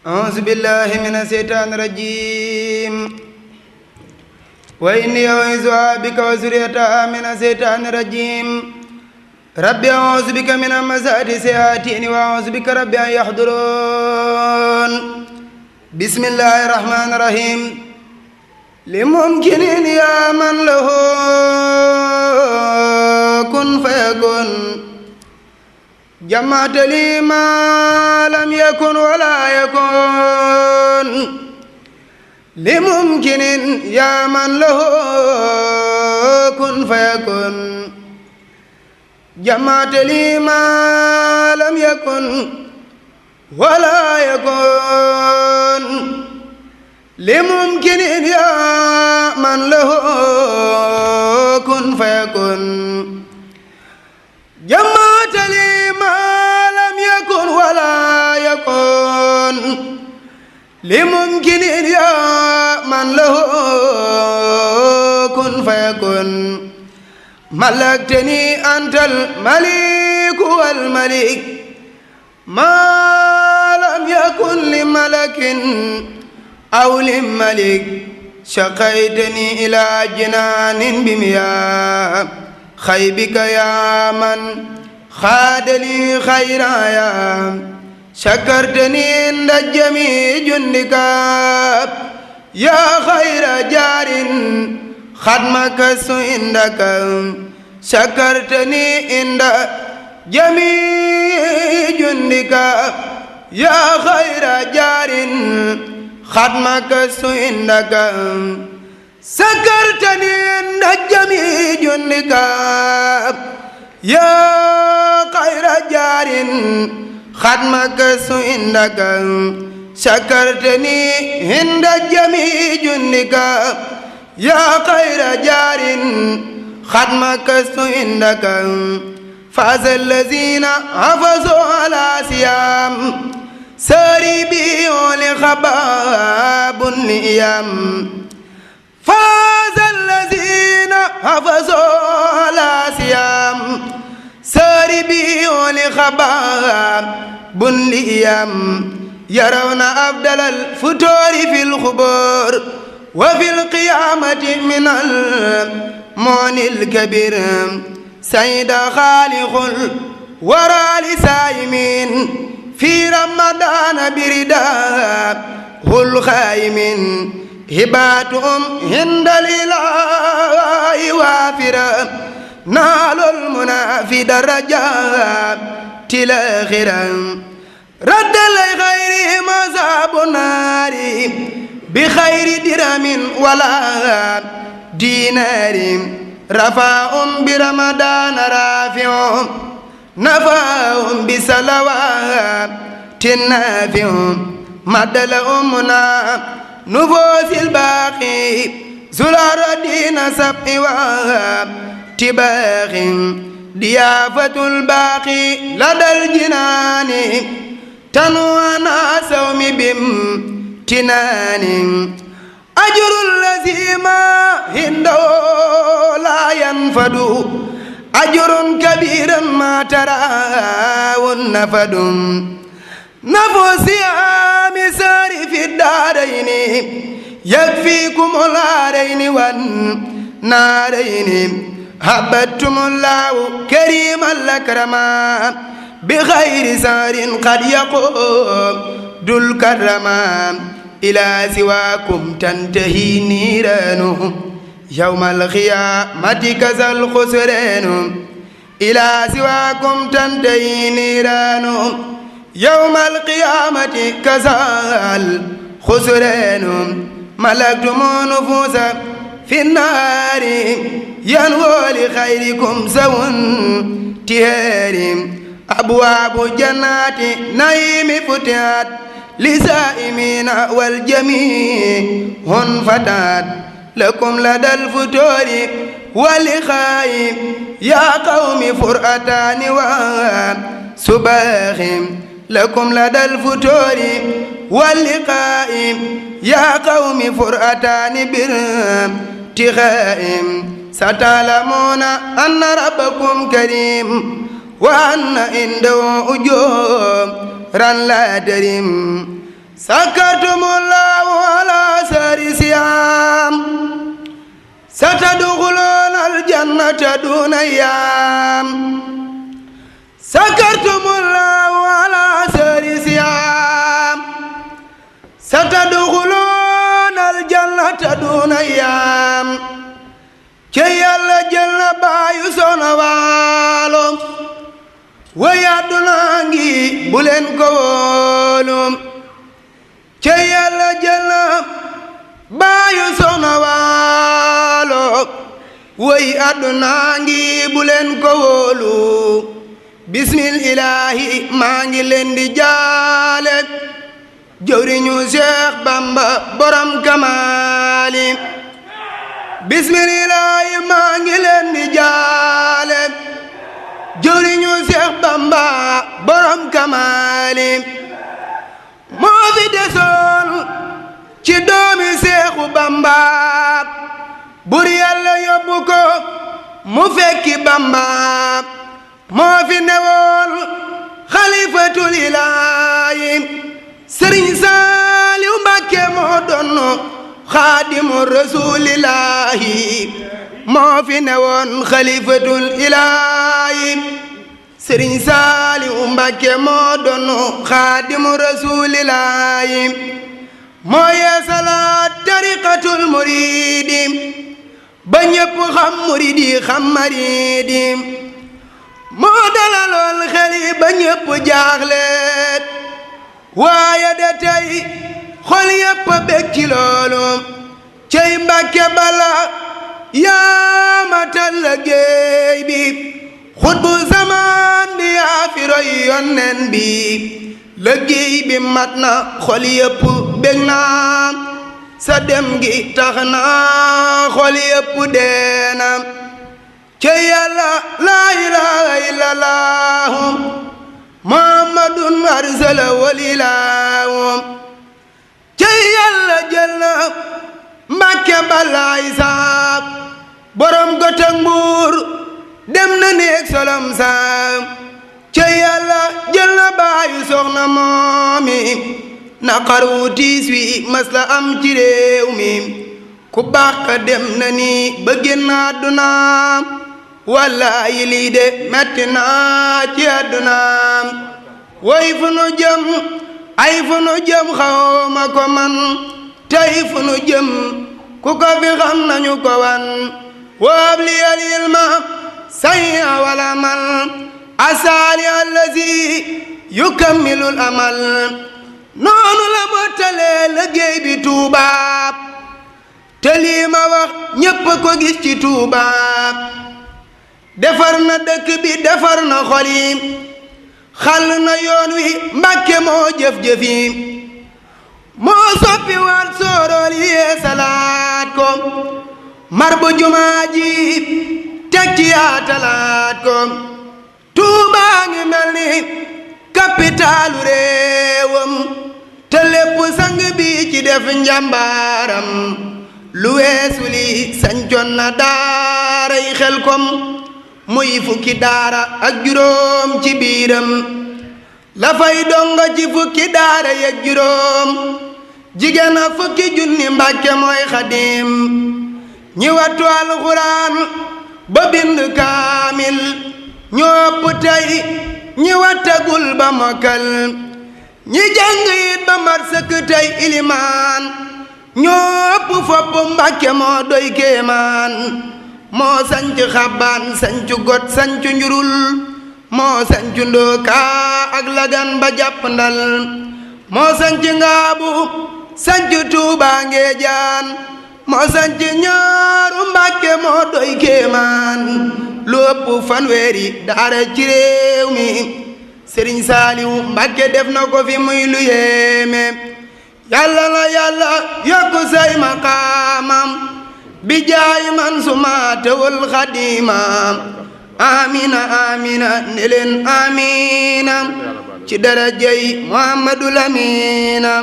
أعوذ بالله من الشيطان الرجيم وإني أعوذ بك وذريتها من الشيطان الرجيم ربي أعوذ بك من همزات الشياطين وأعوذ بك ربي أن يحضرون بسم الله الرحمن الرحيم لممكن يا من له كن فيكون جمعت لي ما لم يكن ولا يكون لممكن يا من له كن فيكون جمعت لي ما لم يكن ولا يكون لممكن يا من له كن فيكون جمعت لي ما لم يكن ولا يكون لممكن يا من له كن فيكون ملكتني أنت الملك والملك ما لم يكن لملك أو لملك شقيتني إلى جنان بمياه خيبك يا من خاد لي خيرا يا شكرتني عند جميع جندك يا خير جار خدمك عندك شكرتني عند جميع جندك يا خير جار خدمك عندك سكرتني عند جميع جندك يا خير جار خدمك عندك سكرتني عند جميع جندك يا خير جار خدمك عندك فاز الذين حفظوا على صيام ساربي لخباب الأيام فاز الذين حفظوا على صيام ساربي لخباب الأيام يرون أفضل الفطور في الخبور وفي القيامة من المعن الكبير سيد خالق الورى لسائمين في رمضان برداء الخائمين هباتهم عند الإله وافرة نال المنى في درجات الآخرة رد لغير مذهب النار بخير درهم ولا دينار رفاهم برمضان رافع نفاهم بصلوات نافع مد لأمنا نفوس الباقي زلار الدين سبق واتباق ضيافة الباقي لدى الجنان تنوانا سوم بامتنان أجر الذي ما عنده لا ينفد أجر كبير ما تراه النفد نفسي مسار في الدارين يكفيكم العارين والنارين هبتم الله كريما الأكرما بخير سار قد يقود الكرما إلى سواكم تنتهي نيرانه يوم القيامة كذا الخسران إلى سواكم تنتهي نيرانه يوم القيامة كذا الخسران ملكتم نفوس في النار ينوى لخيركم سوى تهار أبواب جنات نعيم فتحت لسائمين والجميع هن فتات لكم لدى الفتور والخايم يا قوم فرأتان وسباخ لكم لدى الفتور واللقاء يا قوم فرأتان بارتخاء ستعلمون أن ربكم كريم وأن عنده أجورا لا ترم sakartumullahu ala sari siyam satadkhuluna aljannata duna yam sakartumullahu ala sari siyam satadkhuluna aljannata duna yam ci Yàlla jël na baayu Soxna Waalo way àdduna ngi bu leen ko wóolu ci Yàlla jël na baayu Soxna Waalo way àdduna ngi bu leen ko wóolu bismillahi maa ngi leen di jaale jëwriñu Seex Bamba borom kamaali bismillahi maa ngi leen di jaale jëwriñu Seex Bamba borom kamaali moo fi desoon ci doomi Seexu Bamba bur Yàlla yóbbu ko mu fekki Bamba moo fi newoon xalifatul ilaahi Sëriñ Saaliw Mbàkke moo doon xaadimu rasuulillaahi moo fi newoon xalifatul ilaahi Sëriñ Saaliw Mbàkke moo doon xaadimu rasuulillaahi moo yeesalaat tariqatul muriidi ba ñépp xam muriidi xam mariidi moo dalalool xeli ba ñépp jaaxle waaye de tey xol yépp bég ci loolu cey Mbàkke bala yaa matal liggéey bi xutbu zamaan bi yaa fi roy yonnen bi liggéey bi mat na xol yépp bég na sa dem gi tax na xol yépp deena cey Yàlla laa ilaaha illallaahu muhammadun arsala walilaahu cey Yàlla jël na Mbàkke balaay saab borom Gotek Mbuur dem na néeg solom saab cey Yàlla jël na baayu Soxna moomi naqar wu tiis wi mas la am ci réew mi ku baax ka dem na ni ba génn àdduna wallaahi lii de metti na ci àdduna way fu nu jëm ay fu nu jëm xawma ko man tey fu nu jëm ku ko fi xam nañu ko wan woob li al ilma sayya wala mal asaali allazi yukammilul amal noonu la mottalee liggéey bi Tuuba te lii ma wax ñépp ko gis ci Tuuba defar na dëkk bi defar na xol yi xal na yoon wi Mbàkke moo jëf-jëfi moo soppi waat soorool yee salaat ko mar bu jumaa ji teg ci yaatalaat ko Tuubaa ngi mel ni kapitaalu réewam te lépp sang bi ci def njàmbaaram lu weesu li sañcoon na daaray Xelkom muy fukki daara ak juróom ci biiram la fay donga ci fukki daara ak juróom jigéen a fukki junni Mbàkke mooy Xaadim ñi wattu alxuraan ba bind kaamil ñopp tey ñi wattagul ba mokkal ñi jàng it ba mat sëkk tey ilimaan ñopp fopp Mbàkke moo doy kéemaan moo sanc xabbaan sancu got sancu njurul moo sancu ndooka ak lagan ba jàpp ndal moo sanc ngaabu sancu Tuuba Ngeejaan moo sanc ñaaru Mbàkke moo doy kéemaan lu ëpp fanweeri daara ci réew mi Sëriñ Saaliw Mbàkke def na ko fi muy lu yéeme Yàlla na Yàlla yokku say maqaamam bi jaay man sumaatewul xadiimam amina amina ne leen amina ci darajay Muhammadul Amina